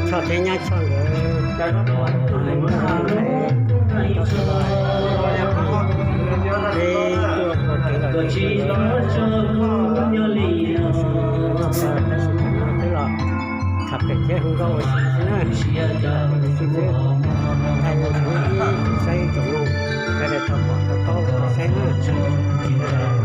Txog thiab nyab txog nkawd, peb tuaj ua kev lom zem no, tab sis mas twb los tham pem thiab hu nkauj ua si xwb na. Ua si xwb, thaij ib saib ib tsoom mloog, sawv daws tau pom tau paub tau saib na. Tau saib.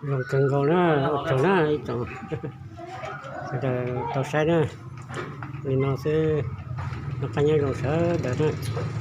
Zoo kawg nkaus na, ua tsaug na ib tsoom sawv daws tau saib na. Li no xwb, noj qab nyob zoo sawv daws na.